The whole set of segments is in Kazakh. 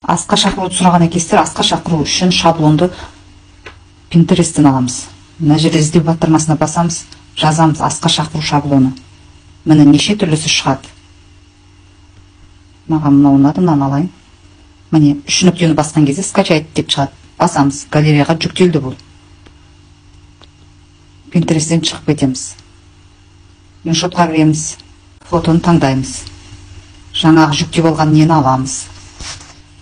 Асқа шақыруды сұраған екенсіздер, асқа шақыру үшін шаблонды Pinterest'тен аламыз. Мына жерде іздеу батырмасына басамыз, жазамыз асқа шақыру шаблоны. Міне неше түрлісі шығады. Маған мынау ұнады, мынаны алайын. Міне үш нүктені басқан кезде скачать деп шығады. Басамыз, галереяға жүктелді бұл. Pinterest'тен шығып кетеміз. InShot-қа кіреміз, фотоны таңдаймыз. Жаңағы жүктеп алған нені аламыз.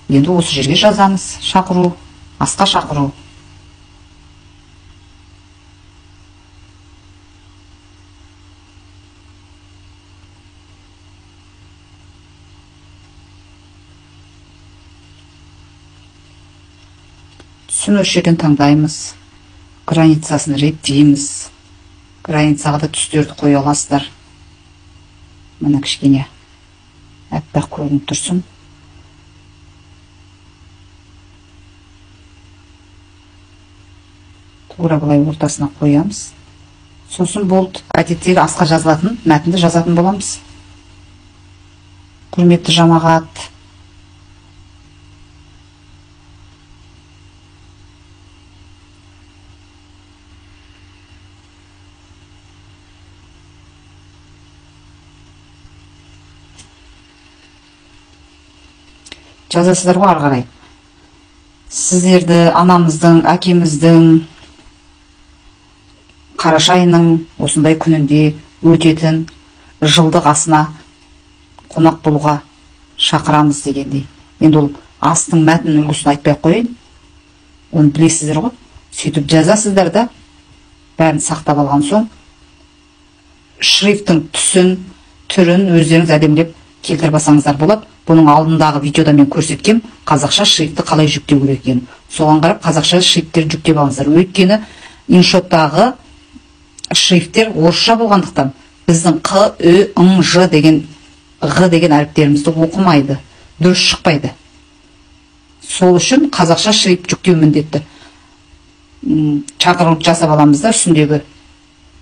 Енді осы жерге жазамыз, шақыру, асқа шақыру. Түсін осы жерден таңдаймыз. Границасын реттейміз. Границаға да түстерді қоя аласыздар. Міне кішкене аппақ көрініп тұрсын. Тура былай ортасына қоямыз. Сосын болды. Әдеттегі асқа жазылатын мәтінді жазатын боламыз. Құрметті жамағат, жазасыздар ғой ары қарай. Сіздерді анамыздың, әкеміздің қараша айының осындай күнінде өтетін жылдық асына қонақ болуға шақырамыз дегендей. Енді ол астың мәтінінің үлгісін айтпай ақ қояйын. Оны білесіздер ғой. Сөйтіп жазасыздар да, бәрін сақтап алған соң шрифтің түсін, түрін өздеріңіз әдемілеп келтіріп алсаңыздар болады. Бұның алдындағы видеода мен көрсеткем қазақша шрифтті қалай жүктеу керек екенін. Соған қарап қазақша шрифттерді жүктеп алыңыздар. Өйткені InShot-тағы шрифттер орысша болғандықтан біздің Қ, Ö, Ң, Ж деген, Ғ деген әріптерімізді оқымайды, дұрыс шықпайды. Сол үшін қазақша шрифт жүктеу міндетті. Шақыру жасап аламыз да, үстіндегі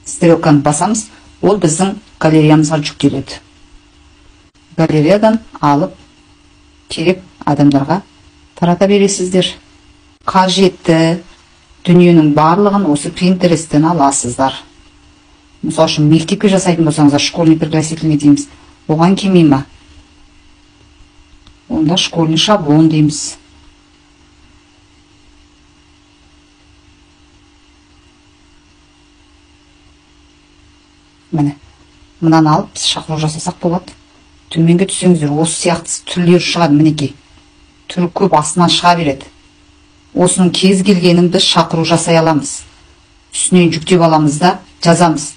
стрелканы басамыз, ол біздің галереямызға жүктеледі. Галереядан алып керек адамдарға тарата бересіздер. Қажетті дүниенің барлығын осы Pinterest'тен аласыздар. Мысалы үшін мектепке жасайтын болсаңыздар, школьный пригласительный дейміз. Оған келмей ма? Онда школьный шаблон дейміз. Міне, мынаны алып біз шақыру жасасақ болады. Төменге түссеңіздер, осы сияқты түрлері шығады, мінекей. Түрі көп, астынан шыға береді. Осының кез келгенін біз шақыру жасай аламыз. Үстінен жүктеп аламыз да жазамыз.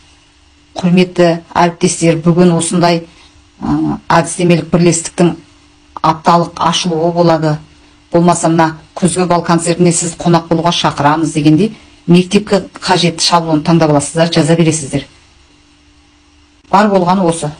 Құрметті әріптестер, бүгін осындай әдістемелік бірлестіктің апталық ашылуы болады. Болмаса мына күзгі бал концертіне сіз қонақ болуға шақырамыз дегендей, мектепке қажетті шаблон таңдап аласыздар, жаза бересіздер. Бар болғаны осы.